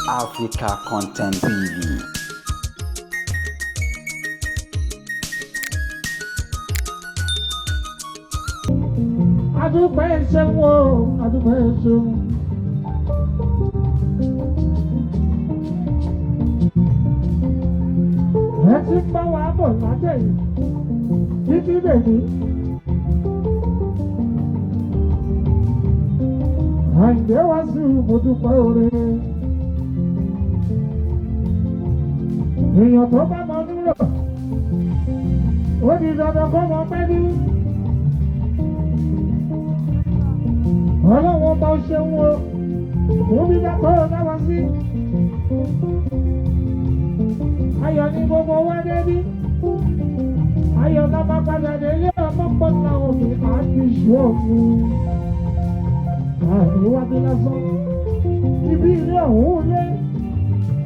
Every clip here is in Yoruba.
Africa Content TV. Adúpẹ́ ṣeun o, adúpẹ́ ṣeun. Ẹ ti ń bá wa bọ̀ látẹ̀yìn títí dèní. Àyìndé wá sí mo dúpẹ́ oore. Èèyàn tó bá mọ núrò, ó di dandan kó mọ pẹ́ ní. Ọlọ́run ọba ó ṣeun o, òun bí dákọ̀ ọ́ dá wa sí. Ayọ̀ ni gbogbo wa débí. Ayọ̀ la máa padà délé ọmọ pọ̀ náà òbí àti ìṣú òfin. Àmì wá bí lásán. Ibi ilé ọ̀hún lé.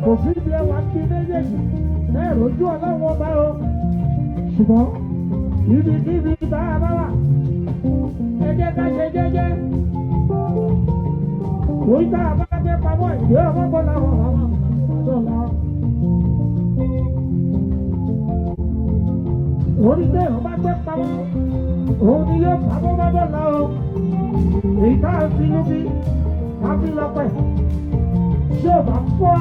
Kò sí ibi ẹwà ń bí méjèèjì. Bẹ́ẹ̀ rojú ọlọ́run ọba o. Ṣùgbọ́n ibikíbi bá a bá wà. Ẹ jẹ́ ká ṣe jẹ́jẹ́. Orí tá a bá gbé pamọ́ ìwé ọmọ bọ́ làwọn àwọn dọ̀la. Orí tẹ́ ọ̀ bá gbé pamọ́, òun ni yóò pamọ́ bá dọ̀la o. Èyí tá a fi lóbi, a fi lọ́pẹ̀. Ṣé ò bá fọ́?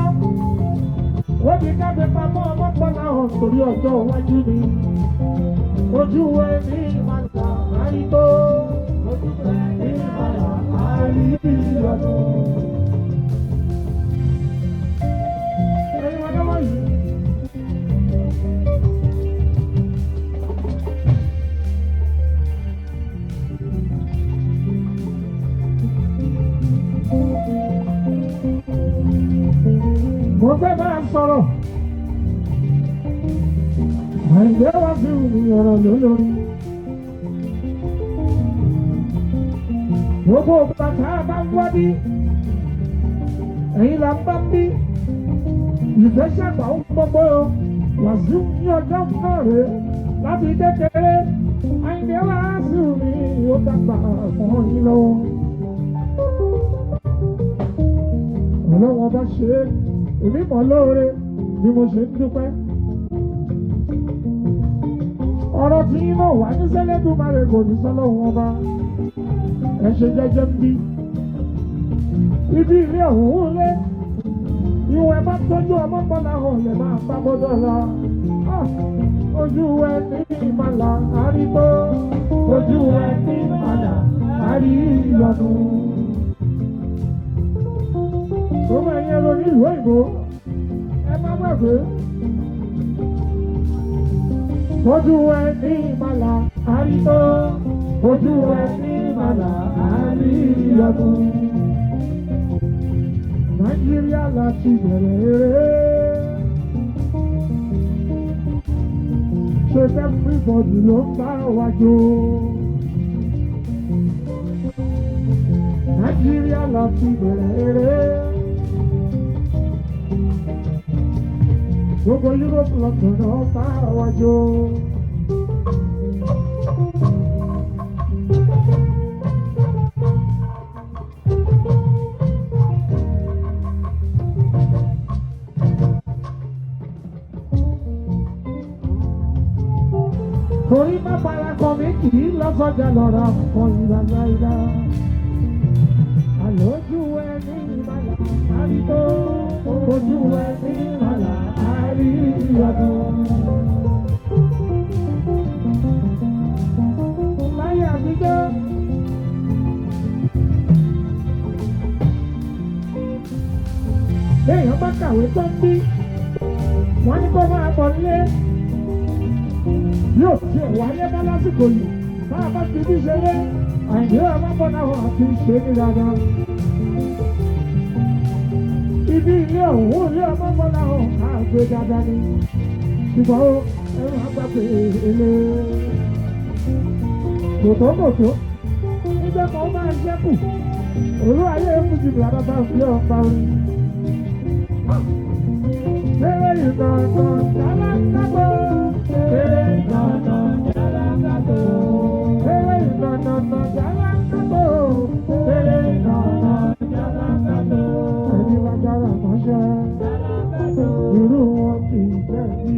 Ó di ká gbé pamọ́ ọmọ bọ́ làwọn torí ọjọ́ iwájú ni. Ojú ẹni màlà àìtó. Ojú ẹni màlà àìyọ̀dún. Ẹ̀yin wọn lọ́wọ́ yìí. Mo fẹ́ máa sọ̀rọ̀. Àìgbé wá sí ìrìn ọ̀rọ̀ lólórí. Gbogbo bàtà bá ń wá bí. Ẹ̀yin là ń bá ń bí. Ìfẹ́ ṣàgbà ń gbogbo o. Wàsíù ní ọjọ́ náà rèé láti kékeré. Àìgbé wá sí ìrìn ó dàgbà mọ́ yín lọ́wọ́. Ọlọ́wọ́n bá ṣe é, èmi mọ̀ lóore bí mo ṣe ń dúpẹ́. Ọ̀rọ̀ tí yín náà wà ní sẹ́lẹ̀dùmarè kò ní sọ́lọ́hún ọba. Ẹ ṣe jẹ́jẹ́ ń bí. Ibi ilé ọ̀hún lé. Ìwọ̀n ẹ bá tọ́jú ọmọ bọ́lá hàn lè máa bá bọ́dọ̀ lọ. Ojú ẹ ní ìmàlà àrígbó. Ojú ẹ ní ìmàlà àríyànú. Gbogbo ẹ̀yin ẹ̀rọ nílùú òyìnbó, ẹ má gbàgbé. Ojú ẹ ní ìmàlà àrígbó. Ojú ẹ ní ìmàlà àríyànú. Nàìjíríà láti bẹ̀rẹ̀ eré. Ṣé everybody ló ń bá wa jó? Nàìjíríà láti bẹ̀rẹ̀ eré. Gbogbo Europe lọ́kàn náà bá wa jó. Torí má parakọ̀ mi kì í lọ́sọ̀jà lọ́ra nǹkan ìlà láìla. Àlòjù ẹni ìmàlà àrídó, ojú ẹni ìmàlà àríyànjú. Láyé àtijọ́. Béèyàn bá kàwé tó ń bí, wọ́n ní kó máa bọ̀ nílé. Yóò tiẹ̀ wáyé bá lásìkò yìí, bá a bá ti bí ṣeré, Àyìndé ọmọbọ̀nà àti ṣe ní dáadáa. Ibi ilé ọ̀hún ilé ọmọbọ̀nà àgbè dáadáa ni. Ṣùgbọ́n ó ẹ̀rọ àgbàgbé ilé. Kòtókòtó nígbà kan ó máa ṣẹ́kù. Olú ayé fújì bí arábá fi ọ̀pá orin. Kéré ìgbọ̀ngàn jálá kágbó. Kéré ìgbọ̀ngàn jálá kágbó. Kéré ìgbọ̀ngàn jálá kágbó. Kéré ìgbọ̀ngàn jálá kágbó. Ẹni wá jára mọ́ṣẹ́. Irú wọn kì í jẹ̀bi.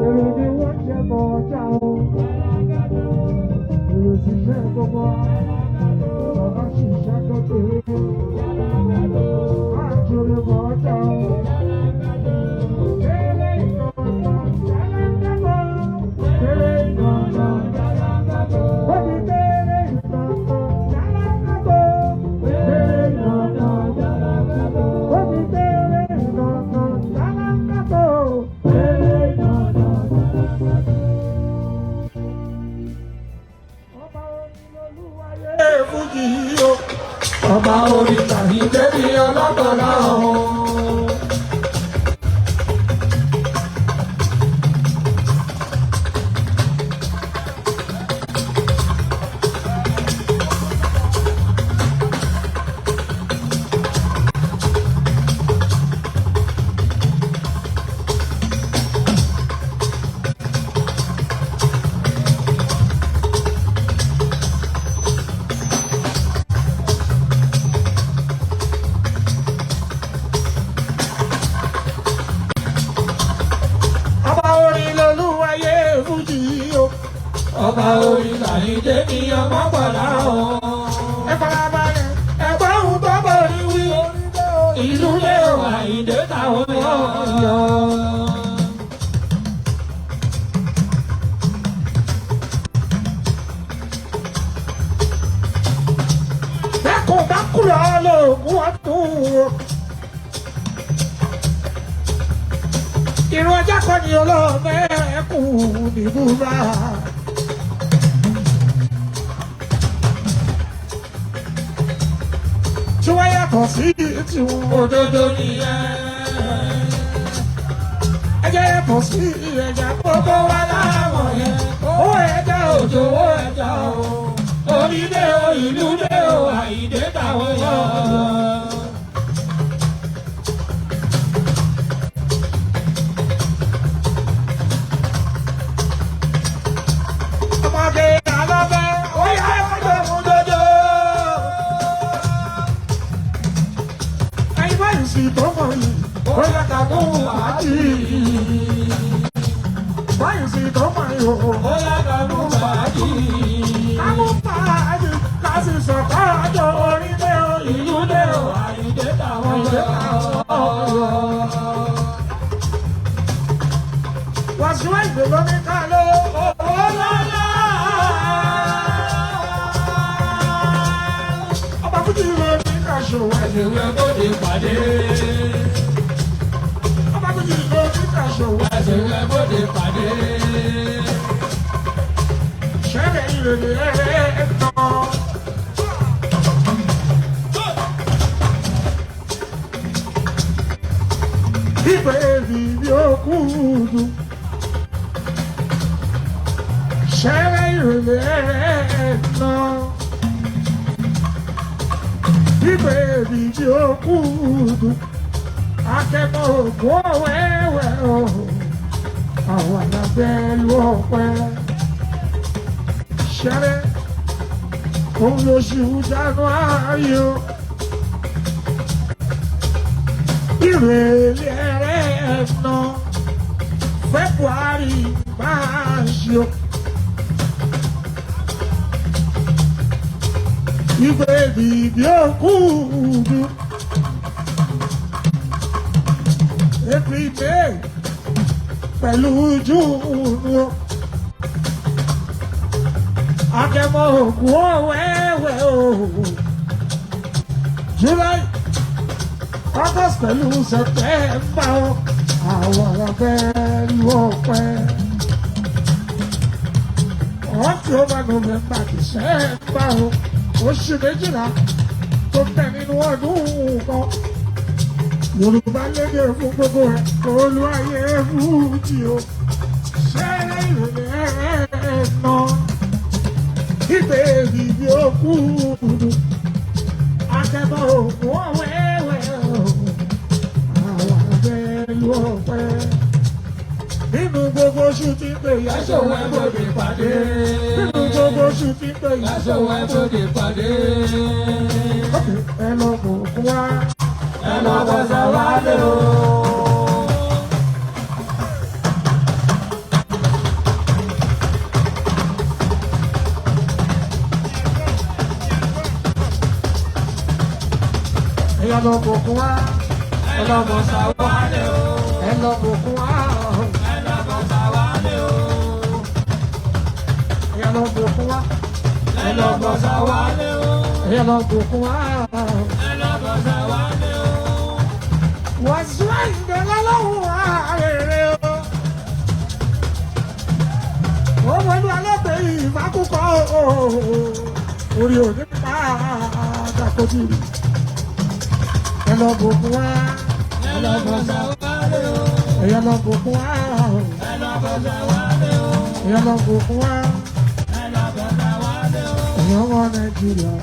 Èrè ni wọ́n jẹ bọ̀ ọjà o. Èrè ṣiṣẹ́ gbogbo. Bàbá ṣiṣẹ́ tó kéré. Àjòrè bọ̀ ọjà o. Kéré ìkọ̀ọ̀kan, jálángàbọ̀. Kéré ìkọ̀ọ̀kan, jálángàbọ̀. Ó di kéré ìkọ̀ọ̀kan, jálángàbọ̀. Kéré ìkọ̀ọ̀kan, jálángàbọ̀. Ó di kéré ìkọ̀ọ̀kan, jálángàbọ̀. Kéré ìkọ̀ọ̀kan, jálángàbọ̀. Ọba orin lolúwayé fújì yìí o. Ọba orin tàbí débi ọlọ́gbọ̀nà o. Ọba orin lolúwayé fújì yìí o. Ọba orin tàbí débi ọlọ́gbọ̀nà o. Ẹ farabalẹ̀, ẹ̀gbọ́n òun tó borí wí. Ìlú lé o, Àyìndé táwọn yọ. Bẹ́kùn bá kúrò lóògùn ọdún o. Ìrun ọjà kan ní ọlọ́mẹ́kùn nìbúra. Tí wọ́n yàtọ̀ sí tiwọn. Òdodo nìyẹn. Ẹjẹ́ yàtọ̀ sí ẹja Gbogbo wa láwọn yẹn. Owó ẹja òjò owó ẹja o. Orí dé o, ìlú dé o, Àyìndé táwọn yọ. Ọmọge alọ́bẹ̀ ó yá ẹjọ́ mú dodo. Ẹyin báyìí sì tó mọ̀ yìí, ó yẹ ká mú fàájì. Báyìí sì tó mọ̀ yìí o. Ó yá ká mú fàájì. Ká mú fàájì, ká sì sọ̀kọ́ àjọ orí dé o, Ìlú dé o, Àyìndé táwọn yọ. Wàsíù Àyìndé ló ní ká ló. Owó lọ́lá. Ọba Fújì ló ní ká ṣòwò. Ẹ̀sìnwé bóde pàdé. Ọba Fújì ló ní ká ṣòwò. Ẹ̀sìnwé bóde pàdé. Ṣẹ́rẹ̀ ìrèlè ẹ̀ tán. Ìbéèrè mi ò kúndùn. Ṣẹ́rẹ̀ ìrèlè ẹ̀ tán. Ìbéèrè mi ò kúndùn. Akẹ́kọ̀ọ́ ògùn ọ̀wẹ́wẹ́ o. Àwọn àgbẹ̀ ló ọ̀pẹ́. Ṣẹ́rẹ́ òun lóṣù January o. Ìrèlè rẹ̀ nà February March o. Ìgbé bìbí òkú dùn. April May pẹ̀lú June o. Akẹ́mọ ògùn ọ̀wẹ́wẹ́ o. July, August pẹ̀lú September o. Àwọn ọ̀fẹ́ ló pẹ́. October, November, December o. Oṣù méjìlá tó bẹ̀ nínú ọdún kan. Yorùbá lédè fún gbogbo ẹ̀. Olúwayé fújì o. Ṣẹ́rẹ́ ìrẹ̀lẹ̀ ẹ̀ náà ìbéèrè bí ó kú akẹ́kọ̀ọ́ òkú ọ̀wẹ́wẹ́ àwọn abẹ́lú ọ̀pẹ́ nínú gbogbo oṣù tí ń pè yá Ẹ̀sìnwé bóde pàdé. nínú gbogbo oṣù tí ń pè yá Ẹ̀sìnwé bóde pàdé. ẹ lọ bò kú wá Ẹ lọ bọ̀sẹ̀ wálé o. Ẹ̀yà lọ bòkun wá. Ẹ lọ bọ̀ sáwálé o. Ẹ lọ bòkun wá. Ẹ lọ bọ̀ sáwálé o. Ẹ̀yà lọ bòkun wá. Ẹ lọ bọ̀ sáwálé o. Ẹ̀yà lọ bòkun wá. Ẹ lọ bọ̀ sáwálé o. Wàsíù Àyìndé lọ́lọ́hùn àrèrè o. Ó wọlé alẹ́gbẹ̀ẹ́ ìfakúkọ o. Orí òní padà kojú rí. Ẹ lọ bòkun wá. Ẹ lọ bọ̀ sáwálé o. Ẹ̀yà lọ bòkun wá. Ẹ lọ bọ̀ sáwálé o. Ẹ̀yà lọ bòkun wá. Ẹ lọ bọ̀ sáwálé o. Ẹ̀yà ọmọ Nàìjíríà.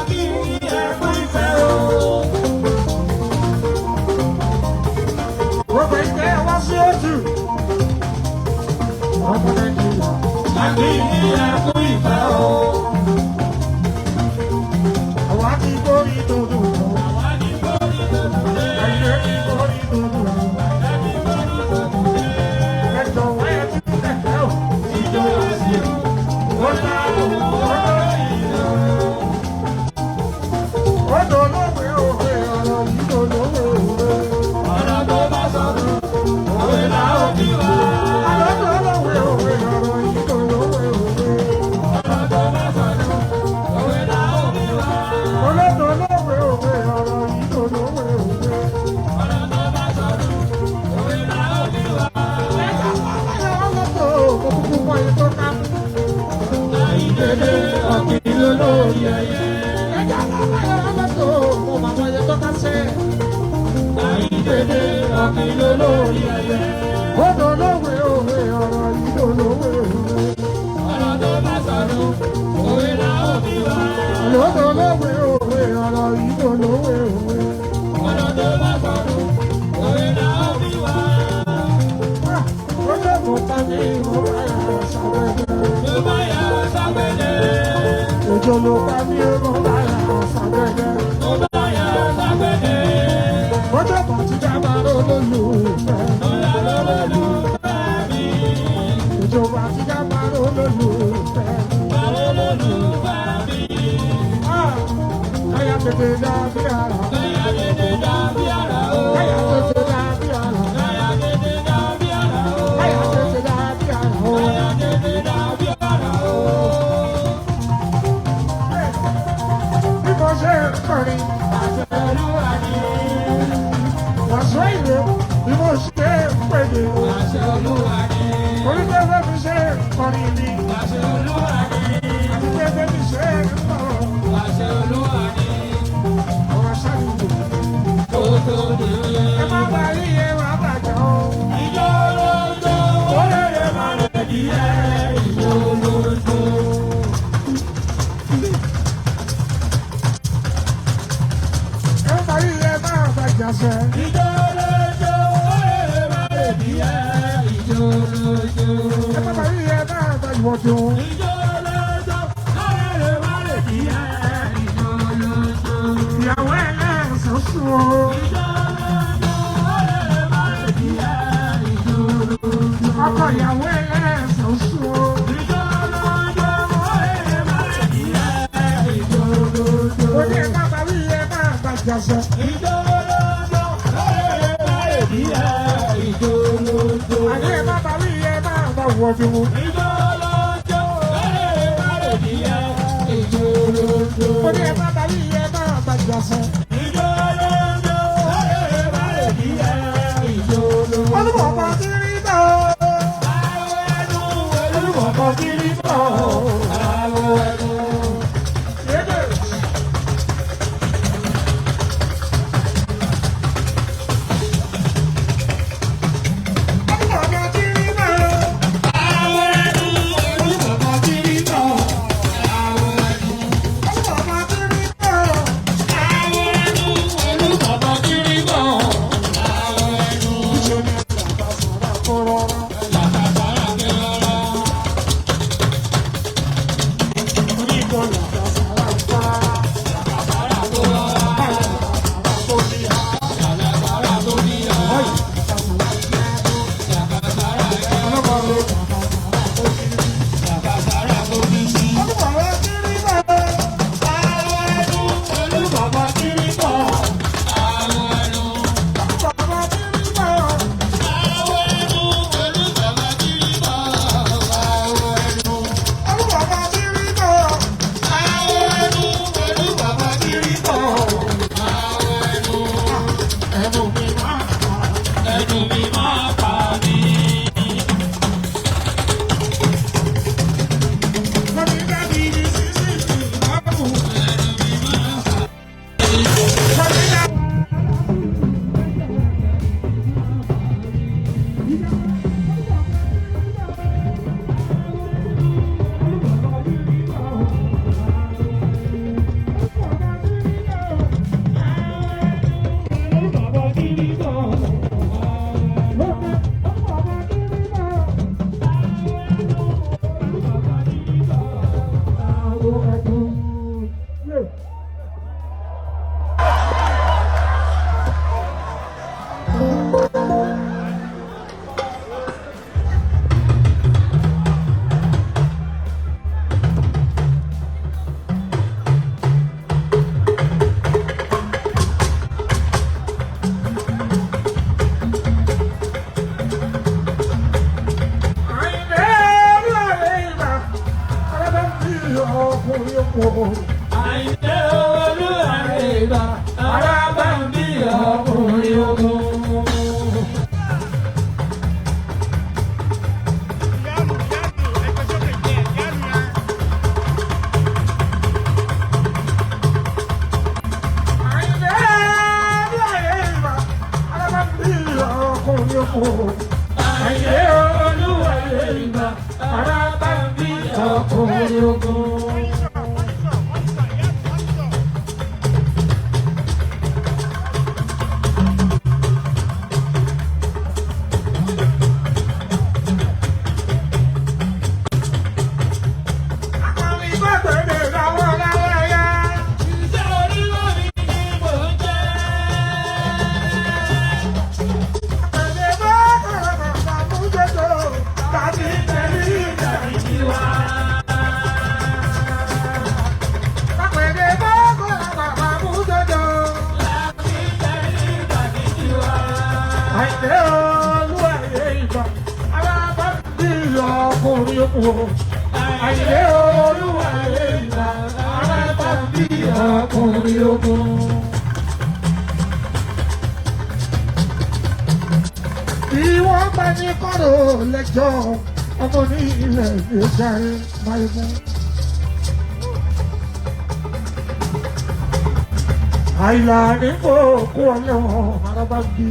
Kí ni ẹ kú ìfẹ́ o? Gbogbo ìgbẹ́ wá sí ojú. Ọmọ Nàìjíríà. Kí ni ẹ kú ìfẹ́ o? Àwa ti borí dòdò. Àwa ní borí dòdò dé. Ẹ̀yẹ ti borí dòdò. Àwa ní borí dòdò dé. Ẹ̀jọ̀ wáyé ti kẹ̀kẹ́ o. Ìjọ Wàsíù, ó dáhùn ó lóyìn o. Ó dolówe òwe ọ̀rọ̀ yìí dolówe òwe. Ọ̀rọ̀ tó bá sọnù, òwe là ó bí wá. Àlọ́ dolówe òwe ọ̀rọ̀ yìí dolówe òwe. Ọ̀rọ̀ tó bá sọnù, òwe là ó bí wá. Olódolówe òwe ọ̀rọ̀ yìí dolówe òwe. Ọ̀rọ̀ tó bá sọnù, òwe là ó bí wá. Ẹ̀ka pàpàyà ọlọ́tọ̀ òkùnkùn mọ ètò ká. Àìdèdè ọ̀gbìn lólórí ẹyẹ. Ẹ̀ka pàpàyà ọlọ́tọ̀ òkùnkùn mọ ètò ká sẹ́. Àìdèdè ọ̀gbìn lólórí ẹyẹ. Ó dolówe òwe ọ̀rọ̀ yìí dolówe òwe. Ọ̀rọ̀ tó bá sọnù, òwe là ó bí wá. Olódolówe òwe ọ̀rọ̀ yìí dolówe òwe. Ọ̀rọ̀ tó bá sọnù, òwe là ó bí wá. Ó lè mú tani mo bá yà sábẹ́lẹ̀. Mo bá yà sábẹ́lẹ̀. Òjò ló pa mí mo bá yà sábẹ́lẹ̀. Mo bá yà sábẹ́lẹ̀. Ọjọ́ kan ti já máa ló lólùfẹ́. Mo yà lólùfẹ́ mi. Òjò bá ti já máa ló lólùfẹ́. Báwo lólùfẹ́ mi? Káyà tètè dá bí ara. Káyà tètè dá bí ara o. Káyà tètè dá bí ara. Káyà tètè dá bí ara o. Káyà tètè dá bí ara o. Káyà tètè dá bí ara o. Bí mo ṣe ń kọrin, Àṣẹ Olúwa ni. Wàsíù Àyìndé, bí mo ṣe ń pèdè. Àṣẹ Olúwa ni. Orí pé bẹ́ẹ̀ mi ṣe ń kọrin mi. Àṣẹ Olúwa ni. Àti pé bẹ́ẹ̀ mi ṣe ń kọrin. Àṣẹ Olúwa ni. Ọ̀rọ̀ ṣáàlùkù. Kó tó dé. Ẹ má bà iye wa bàjẹ́ o. Ìjọ lójó, ó lè lè má lè di ẹ́. Ìjọ lójó. Ẹ má bà iye má bàjẹ́ sẹ́. Ìjọ lójó, ó lè lè má lè di ẹ́. Ìjọ lójó. Ẹ má bà iye má bàjẹ́ wọ́dún. Ìjọ lójó, ó lè lè má lè di ẹ́. Ìjọ lójó. Ìyàwó ẹlẹ́sìn sùn o. Ìjọ lójó, ó lè lè má lè di ẹ́. Ìjọ lójó. Ọkọ ìyàwó ẹlẹ́sìn sùn o. Ìjọ lójó, ó lè lè má lè di ẹ́. Ìjọ lójó. Ó ní ẹ má bà iye má bàjẹ́ sẹ́. Ìjọ lójó, ó lè lè má lè di ẹ́. Ìjọ lójó. Àní ẹ má bà iye má bà wọ́dún. Ìjọ lójó, ó lè lè má lè di ẹ́. Ìjọ lójó. Ó ní ẹ má bà iye má bàjẹ́ sẹ́. Ìjọ lójó, ó lè lè má lè di ẹ́. Ìjọ lójó. Olúbọ̀bọ̀ ti rí bọ̀ o. Àwọ̀ ẹnu, Olúbọ̀bọ̀ ti rí bọ̀ o. àwọ̀ ẹnu. Yédè. Olúbọ̀bọ̀ ti rí bọ̀ o. Àwọ̀ ẹnu, olúbọ̀bọ̀ ti rí bọ̀. Àwọ̀ ẹnu. Olúbọ̀bọ̀ ti rí bọ̀ o. Àwọ̀ kiri bọ̀. Lóde ọmọ kiri bọ̀. Àwọn ẹ̀dùn. Yeah. Àyìndé Olúwarẹ̀bà, arábà ń bí ọkùnrin ogun. Àyìndé Olúwarẹ̀bà, arábà ń bí ọkùnrin ogun. Iṣẹ́ oríwó mi ni mò ń jẹ́. Tàbí tẹ̀lé ìtàgé wa. Tàbí tẹ̀lé ìtàgé wa. Àìdè olúwàyè ìgbà, alábàbí ọkùnrin okùn. Àyìndé Olúwarẹ̀bà, arábà bí ọkùnrin ogun. Bí wọ́n bá ní kọ́rọ̀ lẹ́jọ́, ọmọ ní ilẹ̀ ìjàre máa mú. Àìlà ní kò kú ọlọ́run arábàbí.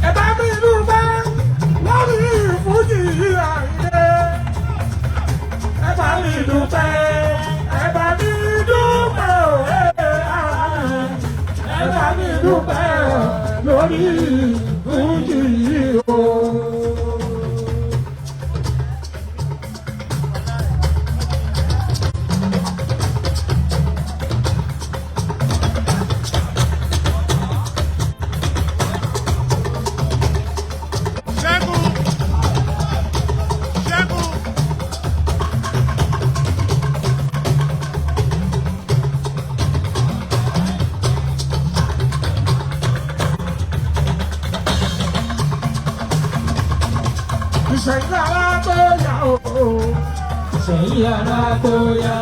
Ẹ bá mi dúpẹ́ lórí ìfújì Àyìndé. Ẹ bá mi dúpẹ́, ẹ bá mi dúpẹ́ òwe ẹ bá mi dúpẹ́ lórí ìfújì yìí o. Ṣẹ́gun! Ṣẹ́gun! Ìṣẹ̀yìn ara tó yà o. Ìṣẹ̀yìn ara tó yá.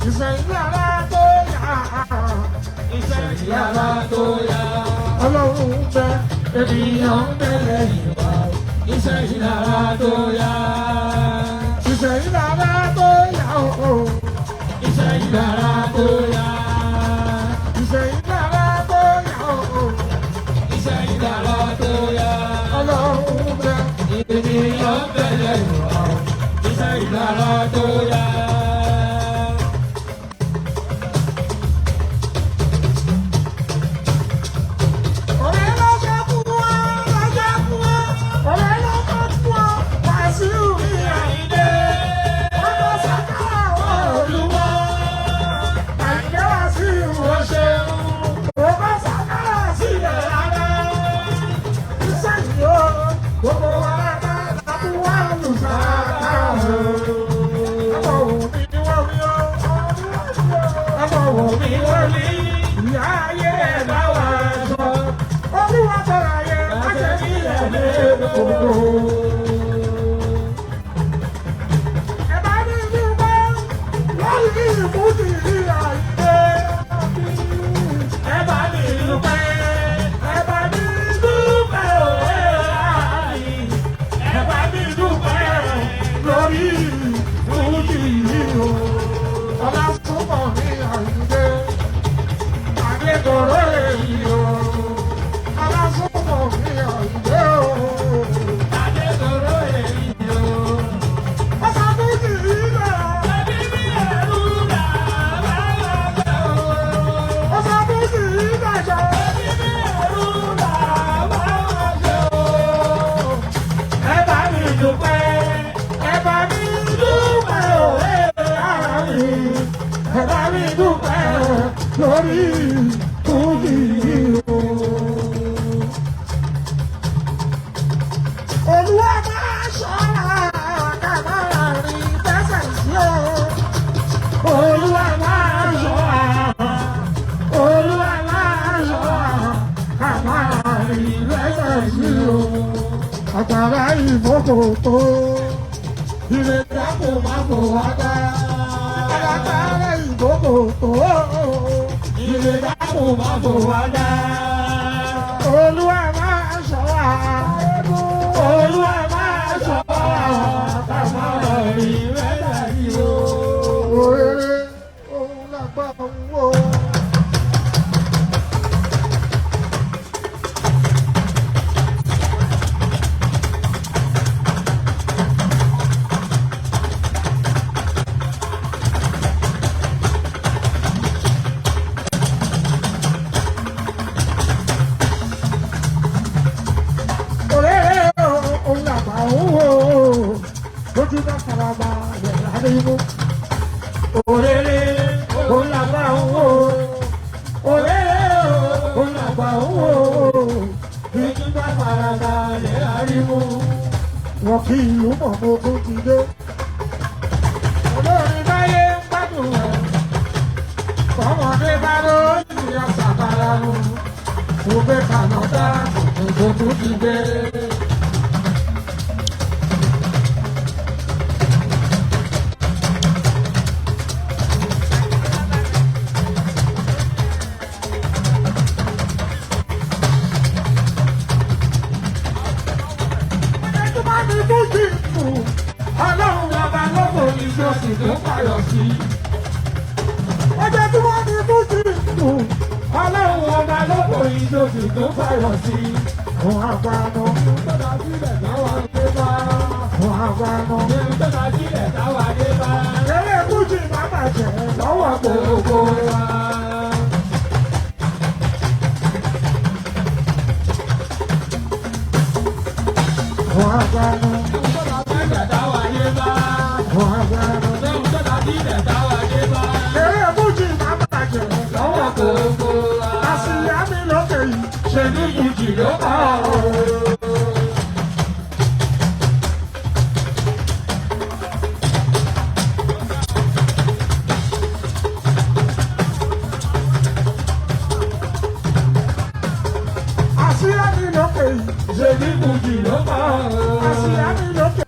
Ìṣẹ̀yìn ara tó yà. Ìṣẹ̀yìn ara tó yá. Ọlọ́run ń bẹ Ènìyàn ń bẹ lẹ́yìn wa. Ìṣẹ̀yìn ara tó yá. Ìṣẹ̀yìn ara tó yà o. Ìṣẹ̀yìn ara tó yá. Ìṣẹ̀yìn ara tó yà o. Ìṣẹ̀yìn ara tó yá. Ọlọ́run ń bẹ. Ènìyàn ń bẹ lẹ́yìn wa. Ìṣẹ̀yìn ara tó yá. Ọ̀rẹ́ lọ́jọ́ kú wá, lọ́jọ́ kú wá. Ọ̀rẹ́ lọ́jọ́ kú wá, Wàsíù mi Àyìndé. Ọmọ sàkárà wà olúwa. Àyìndé Wàsíù ó ṣeun. Ọmọ sàkárà sílẹ̀ rárá. Iṣẹ́ yìí ó, gbogbo wa bá lábú wá lù sàkárà o. Ọmọ wò mí wọ́n mi ó. Ọmọ wò mí wọ́n mi. Ìyá ayé ẹ̀ bá wa sọ. Olúwa tọrọ ayé, má ṣe ní ilẹ̀ lé gbogbo. Ẹ bá mi dúpẹ́ lórí ìfújì Àyìndé. Ẹ bá mi dúpẹ́, ẹ bá mi dúpẹ́ òwe àmì. Ẹ bá mi dúpẹ́ Lórí ìfújì o. Ọlá súnmọ́ mi Àyìndé. Àdékòrò èyí o. Ọlá súnmọ́ mi Àyìndé o. Adé Ẹ bá mi dúpẹ́ lórí fújì o. Olúwa máa ṣọ́ra ká máa rí tẹ́sẹ̀ sí o. Olúwa máa ṣọ́ra, Olúwa máa ṣọ́ra ká máa rí tẹ́sẹ̀ sí o. Àgbàrá ìfọ́kòtò ìrètí kò má kò wá dá. Àgbàrá ìfọ́kòtò Ìrètí kò má kò wá dá. Olúwa máa ṣọ́ra, Olúwa máa ṣọ́ra ká máa rí Ìrètí sí o. òrèrè òun làgbà òun o. Òrèrè òun làgbà òun o. Lójú bá faraba rẹ̀ lárí mú. Òrèrè òun làgbà òun o. Òrèrè òun làgbà òun o. Ìjú bá farabalẹ̀ ariwo. Wọn kì í lù mọ̀ mo tún ti dé. Olórin báyé ń gbádùn ẹ̀. Ọmọdé bá lóyún ìyá sàbára mu. Mo gbé kànáńdá kò tún ti dé. Ẹni bá mi fújì kù, Ọlọ́run ọba lọ́kọ̀ ìjọsìn tó payọ̀ sí. ọjọ́ tí wọ́n mi fújì kù, Ọlọ́run ọba lọ́kọ̀ ìjọsìn tó payọ̀ sí. òun àgbàna, Tọ́ka sílẹ̀ táwa dé bá. òun àgbàna. Tọ́ka sílẹ̀ táwa dé bá. Eré fújì má bàjẹ́ lọ́wọ́ Gbogbo wa. Òun àgbàna, Tọ́ka sílẹ̀ táwa dé bá. òun àgbàna. Tọ́ka sílẹ̀ táwa dé bá. Eré fújì má bàjẹ́ lọ́wọ́ Gbogbo wa. Àsìyá mi lókè yìí, Ṣé ní Fújì ló kọ́ ọ́? àsìyá mi lókè yìí, Ṣé ní Fújì ló kọ́ ọ́? àsìyá mi lókè